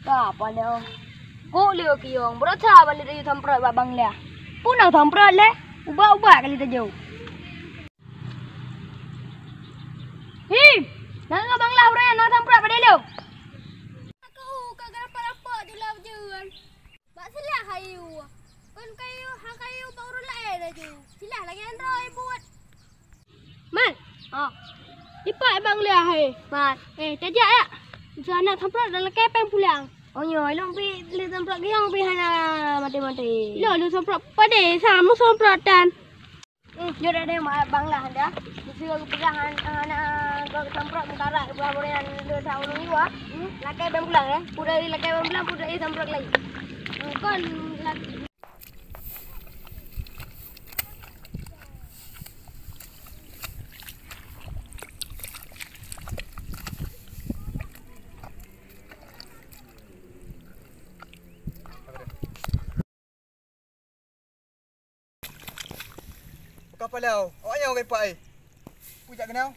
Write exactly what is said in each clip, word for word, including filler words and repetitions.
Ka pane oh. Kok le kiyong, beurasa balik tayue samprot bak Bang Liah. Puna samprot lé, ubak-ubak kali tayue. Hi, na ngon Bang Liah uroe nyan na samprot bak Delo. Aku ka geurapak-rapak di lam jeuen. Bak silah kayu. Kon kayu, ha kayu bak ureueng laén laju. Silah lagèe nyan droe buet. Man. Oh. Ipak Bang Liah hai. Man. Eh, tajak ya. Bisa anak samprot dan lakèe péng pulang. Oh nyoe, ilong pi le samprot giyong pi hana maté-maté. Lo lu samprot padé sama samprot tan. Hmm, jeuet deh, Mak, Bang Liah dah. Mesti aku pegang han-, hana gua samprot meukarat, gua boleh han le dah ulung iwa. Hmm, lakèe ban pulang, eh. Udah lakèe ban pulang, udah samprot lagi. Hmm, kon lak- Bukan palau. Awak nyawa gaipak ai. Pujak kenau.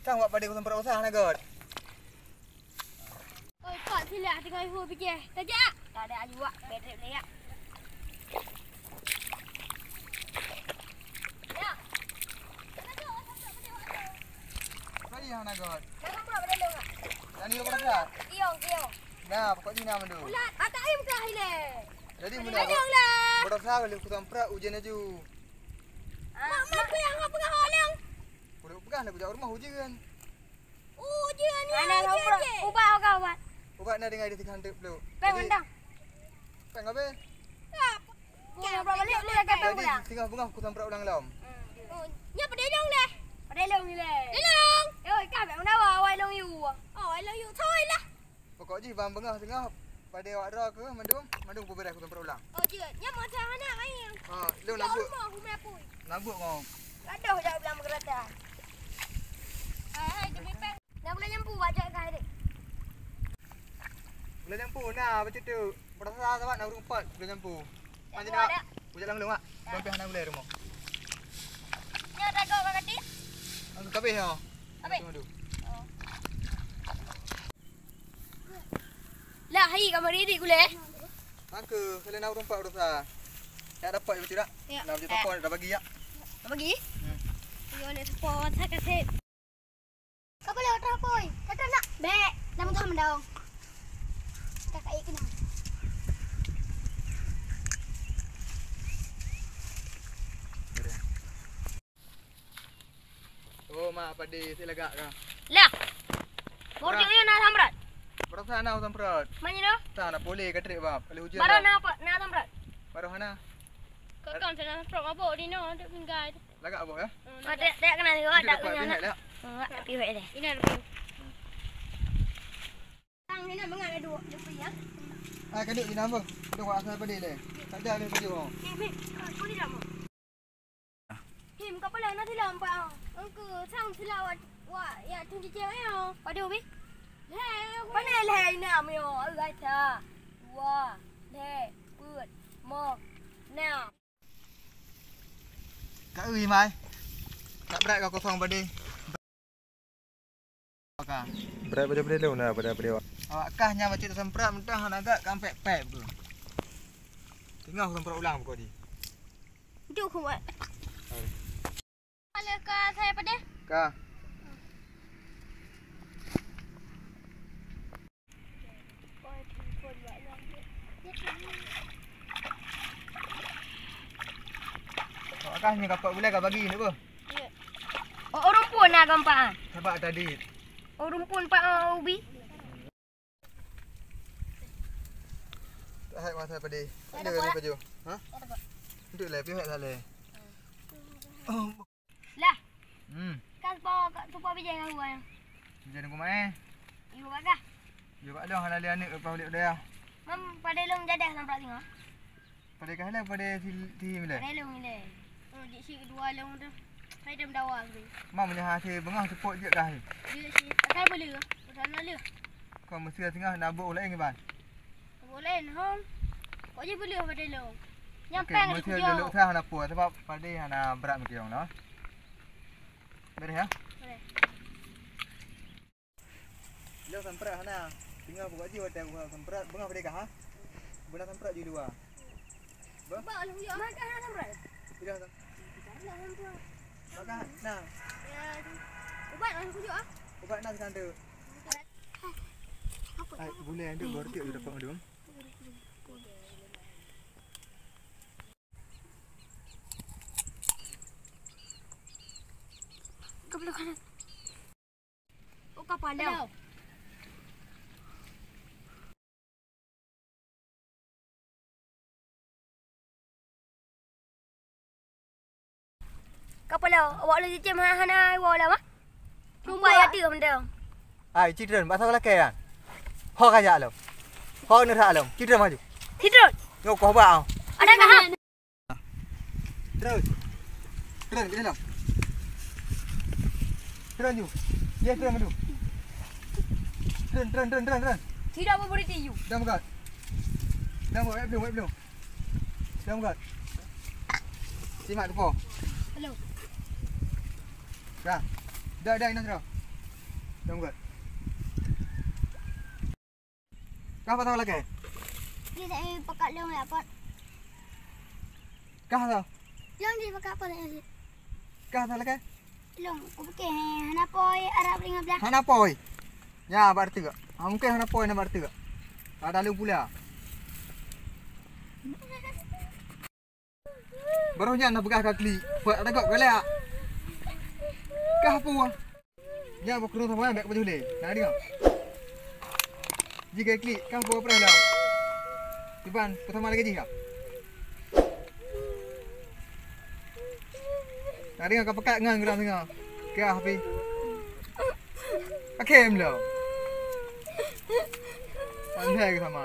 Sang wak padé kusam perut usah nagot. Oi, Pak, silak tengah ihu bijéh. Tajak. Tak ada aju wak, bedrek lé yak. Ya. Saya nagot. Dah sampai pada lu, Kak? Tadi lu pada. Iyong, iyong. Nah, pokok ni nama tu. Ulat, atak ayam kah ini? Jadi meunan. Ayo lah. Beurasa lé kusam prak ujeuen aju. Mak, mak peugah, mak peugah ho lông. Kudu peugah lé kujak rumoh ujeuen. Ujeuen ya, ujeuen je. Ubat ho ka ubat? Ubat na tinggai di tiga hanteuk ploh. Pèng mantong. Pèng habéh. Pèng habéh. Balik, balik, balik. Jadi, singoh beungoh kusam prak ulang lom. Hmm. Oh, nyan padé lông lé? Padé lông ni lé. Padé lông. Oi, ka bèk meudawa, awai lông yu. Oh, awai lông yu. Thoi lah. Pokok jih ban beungoh singoh padé awak droe keuh mandum, mandum peubeureh kusam prak ulang. Oh, jeuet. Nyan masa hana main. Ha, lôn nabuk. Rumoh, rumah pui. Nabuk ngom. Gadoh jak ulang meugeuratan. Hai, hai, jeuet pèng. Nah, gula nyampu bak jak kai deh. Gula nyampu, nah, beutôi tu. Beurasa sabat na ureueng pat gula nyampu. Macam mana? Bujak lang lông, Mak. Sampai hana gula rumoh. Nyan ragoe ka kati? Angka kabeh ya. Kabeh? Madu. Oh. Lah, hai, kamari di gulé. Mangke, kalian nak ureueng pat beurasa. Tak dapat betul tak? Ya. Nak betul tak, tak bagi ya. Tak bagi? Hmm. Yo, nak support, saya kasih. Kapal lewat terapoi. Kata nak. Bek. Nama tu mendaung. Kakak ikut nak. Oh, mak padé, saya lagak kah? Lah. Murti uyu na samprot. Perasaan na samprot. Mana tu? Tak nak boleh ke trip bab. Kalau hujan. Baru na apa? Na samprot. Baru hana. Kau kan sana samprot mabuk di no, duk tinggal. Lagak abah ya? Oh, tak, tak kenal juga, tak kenal. Enggak, tapi baik deh. Ini ada. Tang ni nak mengat ada dua, dua ya. Ah, kadek di nama. Dua asal pada deh. Tak ada ada tujuh. Eh, meh, kau ni lama. Him, kau pala nak silam, Pak? Engke sang silam wak, wak, ya, tung cicing ya. Pada ubi? Leh, mana leh nak meo? Rasa. Dua, leh, put, mo, enam. Ka ui mai. Tak berat kau kosong padi. Ka. Berat pada padi lu nah, pada padi awak. Awak kah nyang bacut semprot mentah hana gak kampek pep tu. Tengah semprot ulang pokok di. Duh kuat. Ada ka saya padi? Ka. Awak kah nyang kapok gulai ka bagi ni apa? Ya. Oh, rumpun na gampang. Sabar tadi. Oh, rumpun pak, oh, ubi. Tak hai masa padi. Ada padi baju. Ha? Ada, Pak. Untuk lah pihak tak leh. Oh. Lah. Hmm. Kan po ka tupo bijéh ngon gua. Bijéh ngon mai. Ibu bagah. Ibu bagah hana lé aneuk lepas ulik daya. Mam pada lông jadah sampai singoh. Pada kah lah pada si ti milai. Pada lông milai. Oh, jik si kedua lông tu. Hai dem dawa tu. Mam nya hase bengah sepok je kah. Dia si asal beli. Asal beli. Kau mesti singoh nabok ulai ngiban. Nabok ulai hom. Kok je beli pada lông. Nyampe di kujok. Mesti dulu sah hana puas sebab pada hana berat mungkin lah. Beres ya? Beres. Lo sampai hana. Singoh pokok jih watèe buha semprat, beungoh padé kah, ha? Beuna semprat di luwa. Bah? Bah, alhamdulillah. Maka hana semprat. Tidak, tak. Tidak, alhamdulillah. Maka, nah. Ya, ubat, alhamdulillah. Ubat na seukandeuek. Apa? Ai, bulèe andeuek baru tiek dapat mandum. Goblok anak. Oh, kapala. Kapala, awak lôn cicém hana, hana iwoe lom, ah? Cuba ya tu, mendang. Ai, Citron, bak saboh lakèe kan? Ho ka jak lom. Ho neurhak lom. Citron maju. Citron. Nyoe koh bak. Ada kah? Terus. Terus, kita dalam. Terus, ju. Ya, terus, maju. Terus, terus, terus, terus, terus. Tidak mau berhenti, you. Dah, Megat. Dah, Megat. Wait, belum, wait, belum. Dah, Megat. Simak, Tepo. Hello. Dah. Dah, dah, Inas, dah. Dah, Megat. Kah patah lakèe? Dia tak payah pakat lông ya, Pat. Kah tah? Lông dia pakat apa lagi? Kah tah lakèe? Lông, aku pakai, eh, hana poi, arah lima belas. Hana poi. Ya, bak teuk. Ha, mungkin hana poi na bak teuk. Ada lông pula. Baroh nyan na peugah ka klik, buat ada gok galak. Kah peue? Nyan bak keureueng sama bèk pajoh lé. Na deungö? Jih ka klik, kah peue preh lam? Iban, peusama lagèe jih ka? Na deungö ka peukat ngon geura singoh. Kah pi. Akhé meulo. Pandai ke sama.